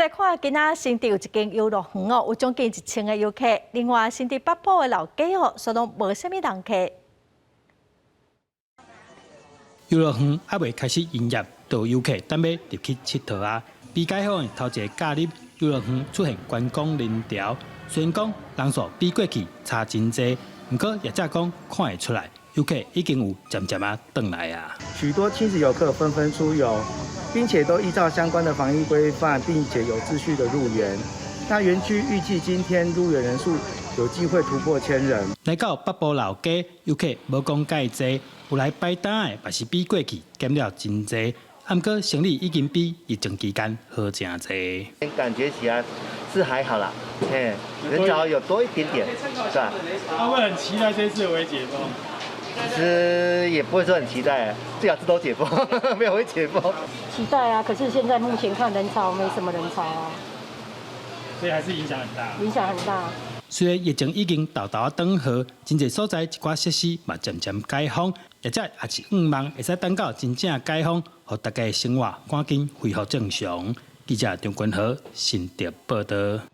來看，今仔新竹有一間遊樂園哦，有將近1000個遊客。另外，新竹北埔的老街哦，煞攏無啥物人客。遊樂園猶未開始營業，就有遊客等欲入去𨑨迌啊！比解放的頭一个假日，遊樂園出現觀光人潮，雖然講人數比過去差真濟，毋過業者講看會出來，遊客已經有漸漸仔轉來啊。許多親子遊客紛紛出遊，並且都依照相關的防疫規範，並且有秩序的入園。那園區預計今天入園人數有機會突破千人。來到北埔老街，遊客無講蓋濟，有來擺擔的，嘛是比過去減了真濟。毋過生意已經比疫情期間好誠濟。感覺起來是還好啦，嘿，人潮有多一點點，是吧？他會很期待這次微解封。其實也不會說很期待，最好是都解封，沒有微解封。期待啊，可是現在目前看人潮沒什麼人潮啊，所以還是影響很大。影響很大。雖然疫情已經沓沓仔轉好，真濟所在一寡設施嘛漸漸解封，業者也是向望會使等到真正解封，予大家的生活趕緊恢復正常。記者張君豪新竹報導。